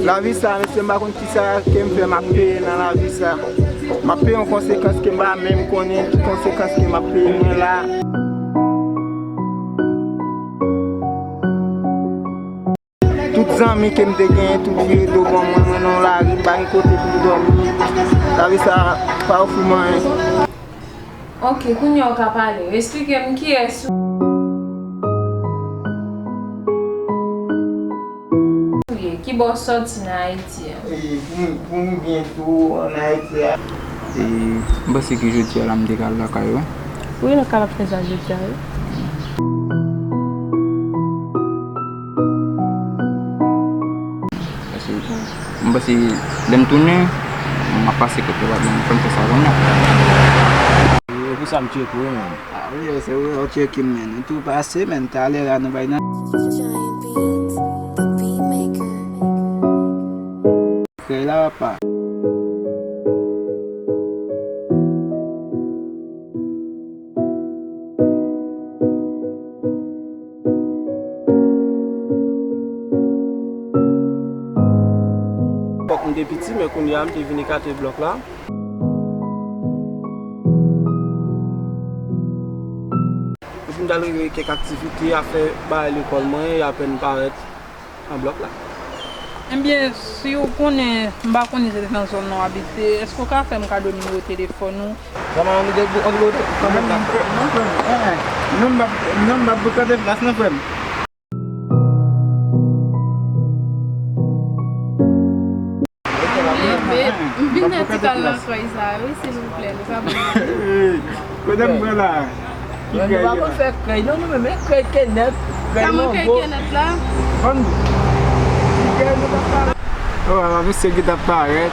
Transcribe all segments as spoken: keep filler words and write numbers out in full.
Lavi sa, mesye, m pa konn kisa ke m fè, m ap peye nan lavi sa. M ap peye yon konsekans ke m pa menm konnen ki konsekans ke m ap peye mwen la. Tout zanmi ke m te genyen, tout vire do ban mwen, mwen nan lari, m pa gen kote pou m dòmi. Lavi sa pa ofri m anyen. Ok, kounye a w ka pale. Esplike m kiyès ou ye, ki bò w sòti nan Ayiti a? E, pou m, pou m byen tou, ann Ayiti a. E, m panse ke jodi a la m te ka al lakay ou. Wi, nou kapab fè sa jodi a, wi. Paske m panse lè m tounen, m ap pase kote w ap, m fè m fè sa kounye a. E pou sa m tcheke w, menm. Ah wi, se vre, ou tcheke m, menm. Nou tou pase, menm. Talè la, nou bay nan. Giant Beats, the beat maker. Krèy la, papa. Fòk m te piti, men kounye a m te vin ekate blòk la. Epi m t al regle kèk aktivite, afè bagay lekòl mwen, y apèn parèt nan blòk la. Ebyen, si w konnen, m pa konnen se nan zòn nan w abite, èske w ka fè m kado nimewo telefòn ou? Kòman, ou te, ou te, ou te, kòman w ka fè? Non, frè m, eh, eh. Non, m p ap, non, m p ap boukante plas, non, frè m. Bebe, m vin nan ti kal nan kay sa, wi, silvouplè, nou ka ban m. Kote m pran la? Ki krèy la? Nou pa konn fè krèy, non, nou menm, men krèy kenèt, krèy mango. Kòman krèy kenèt la? Vann. Ki krèy nou pa pale? Oh, ala mesye ki t ap parèt.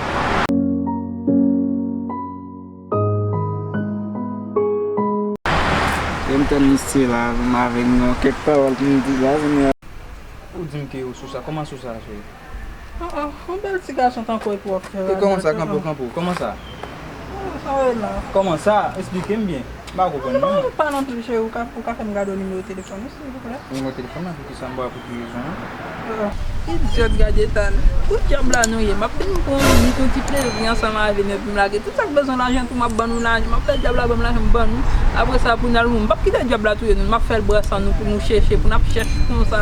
E m tann misye la, vin avèk nou kèk pawòl pou m di la, kounye a. Ou di m ke ou sou sa, kòman sou sa, cheri? Oh, oh, yon bèl ti gason tankou w epi w ap fè. E kòman sa, kanpe w, kanpe w, kòman sa? Oh, sa w la. Kòman sa? Esplike m byen. M pa konprann non. Ou pa, ou pa nan pil, cheri, ou ka, ou ka fè m gade nimewo telefòn ou, silvouplè? Nimewo telefòn nan, poukisa m ba w pou ki rezon an? Oh, idyòt, gade eta l. Pou dyab la nou ye. M ap vin pran yon minit, yon ti plezi ansanm avè nou, epi m lage tout sa k bezwen lajan tou, m ap ban nou lajan. M ap fè dyab la ban m lajan, m ban nou. Apre sa, pou n al mouri. M p ap kite dyab la touye nou. M ap fè l bwè san nou pou nou chèche, pou n ap chèche konsa.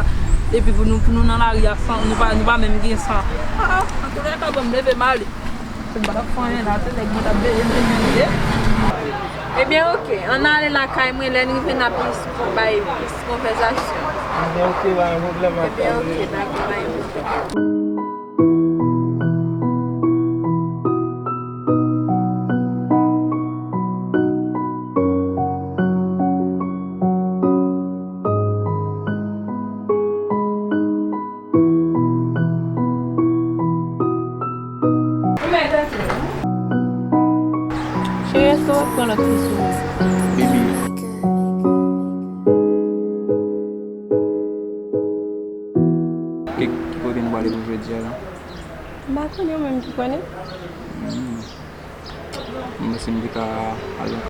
Epi pou nou, pou nou nan lari a san, nou pa, nou pa menm gen san. Ah, ah, antoulèka, bon, m leve m ale. M pa t ap fè anyen la, se nèg mwen t ap veye m, se li ye. Ebyen, oke, ann ale lakay mwen, lè n rive n ap plis kon-, bay plis konvèsasyon. Ebyen, oke, pa gen pwoblèm, m ap tann ou. Ebyen, oke, dakò, pa gen pwoblèm. Cheri, èske w ap pran lòt fi sou ou? Baby. Ki, ki kote nou prale pou jodi a la? M pa konnen, ou menm ki konnen. Hmm. Mwen si m te ka al nan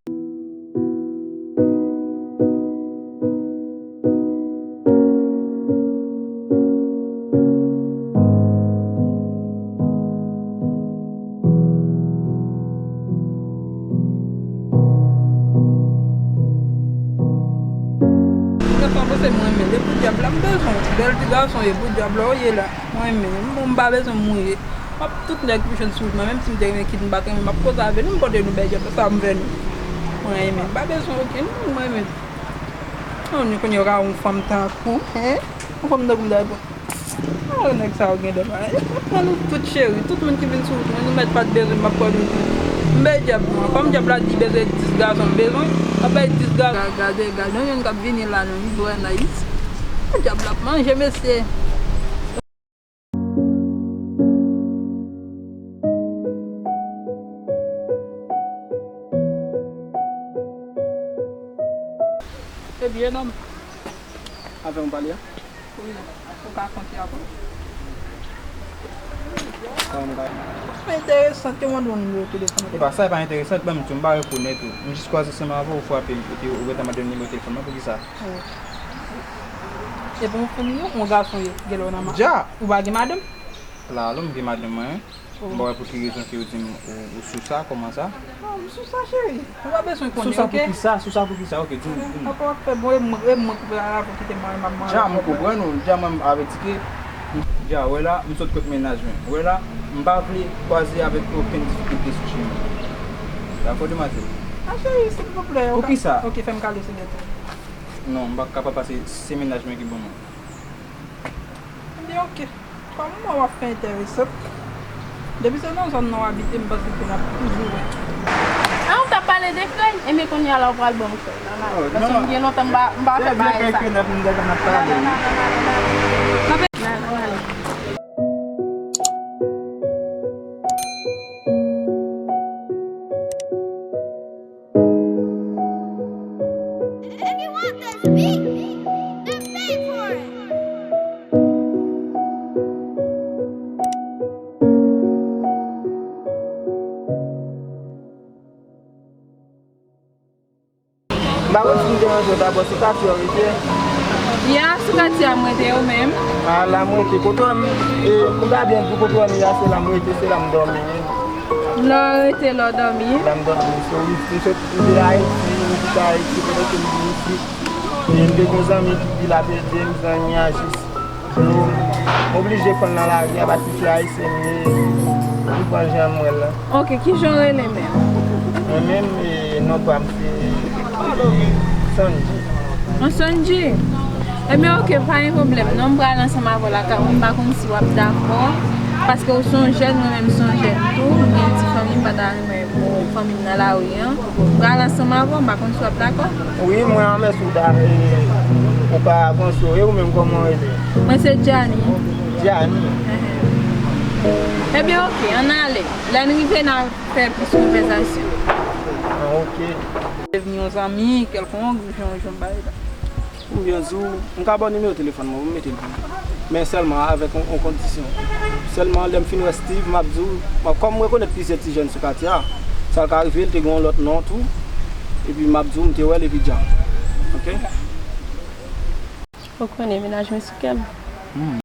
Mwen pa panse mwen renmen li pou dyab la, m bezwen w. Bèl ti gason ye pou dyab la, ou ye la. Mwen renmen, m, m pa bezwen mouri. M ap tout nèg ki jwenn sou wout mwen, menm si m te renmen kit m pa t renmen, m ap koze avè nou, m pote nou bay dyab la, sa m fè nou. Mwen renmen, m pa bezwen okenn moun, mwen renmen. An, nou konnen w ka yon fanm tankou, hein? Yon fanm tankou m ta pran. Ah, nèg sa yo gen dè pa. M ap pran nou tout cheri, tout moun ki vin sou wout mwen, nou mèt pa t bezwen m, m ap pran nou tout. M bay dyab mwen, kòm dyab la di bezwen dis gason, m bezwen, m ap bay dis gason. Gade, gade, yon youn k ap vini la, non, li vrè nice. Dyab la ap manje, mesye. Se byen, nonm. Avè m pale a? Wi, ou ka konte avè m. Kòman m ka? Sa enteresan, te mande yon nimewo telefòn. E pa sa, e pa enteresan, ban m di w, m pa rekonèt ou. M jis kwaze ansanm avè w, ou frape m, epi ou gentan mande m nimewo telefòn mwen, poukisa? Oh. E bon, fanmi, yon gason ye, gen lè w nan ma-, Ja! Ou pa gen madanm? La, alò, m gen madanm mwen. M pa wè pou ki rezon ke w di m ou, ou sou sa, kòman sa? Non, m sou sa, cheri. Ou pa bezwen konnen, oke? Sou sa pou ki sa? Sou sa pou ki sa? Oke, di m, di m. Apa w ap fè bon, e mwen, e mwen koupe la, la pou kite mwen, m ap manje. Ja, m konprann ou. Ja, mwen, m avèti ke, ja, wè la, m sot kot mennaj mwen. Wè la, m pa vle kwaze avèk okenn difikilte sou chemen. Dakò, demwazèl? A, cheri, silvouplè. Pou ki sa? Oke, fè m kado se dèt ou. Non, m pa kapab pase, se mennaj mwen ki ban mwen. Ebyen, oke. Kòm w ap fè enteresan, depi se nan zòn nan w abite, m panse ke n ap toujou wè. A, ou t ap pale de krèy? Ebyen, kounye a la, ou pral ban m krèy. Nan ale. Oh, paske non, m gen lontan m pa, m pa fè bagay sa. Nan, nan, nan, nan, nan, nan. Nan, nan, nan, nan. If you want this beat, then pay for it. M pa konn si m deranje w dabò, sou katye w rete? Ya, sou katye a m rete, ou menm? A, la m rete. Kote w, e, m ta byen di w kote w ye a, se la m rete, se la m dòmi. Lè w rete, lè w dòmi. La m dòmi. So, m, m sot, m te Ayiti, m kite Ayiti, kote ke m vin isit. E m te gen zanmi ki di l ap ede m, zanmi a jis, yo oblije pran l nan lari a, paske se Ayisyen m ye, m pran jan m wè l lan. Oke, kijan w rele menm? Mwen menm, e, non pa m se Sanji. An Sanji? Ebyen, oke, pa gen pwoblèm. Non, m pral ansanm avè w lakay ou, m pa konn si w ap dakò, paske ou se yon jèn, mwen menm se yon jèn tou, m gen ti fanmi, m pa ta renmen bon, fanmi m nan lari an. M pral ansanm avè w, m pa konn si w ap dakò. Wi, mwen anmèsi w da, e, ou pa avanse w. E ou menm, kòman w rele? Mwen se Djani. Djani? Enhen. Ebyen, oke, ann ale. Lè n rive, n a fè plis konvèsasyon. Ah, oke. Devni yon zanmi kèlkonk, jan, jan bagay la. M byen di w, m ka ba w nimewo telefòn mwen, m mete l pou ou. Men sèlman avèk yon, yon kondisyon. Sèlman lè m fin wè Steve, m ap di w, m ap, kòm m rekonèt plizyè ti jèn sou katye a, sa ka rive, l te gen yon lòt non tou, epi m ap di w, m te wè l epi dja. Oke? Ou konnen mennaj mwen sou kè m. Hmm.